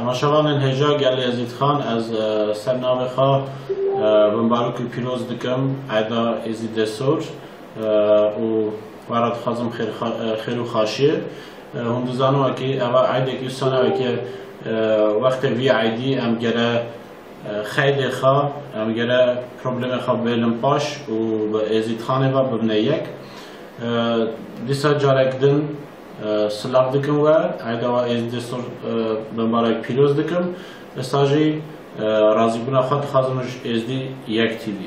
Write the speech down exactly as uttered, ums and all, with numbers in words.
Temaşevanên hêja, gelê Êzîdxan, ez, e, ser navê xwe, e, bi mbarokî pîroz dikim, Eyda Êzîdê Sor, e, û we re dixwazim xêr xa-, e, xêr û xaşiyê. E, hûn dizanin wekî, eva eydekî wisa ne wekî, e, wextê vî eydî em gere, e, xeydê xwe, em gere problemê xwe bêlin paş û bi Êzîdxanê ve bibine yek. E, dîsa carek din, e, silav dikim we, eyda we Êzîdê Sor, e, bi mbarek pîroz dikim. Êsta jî, e, razîbûna xwe dixwazim ji Êzdî Yek T V.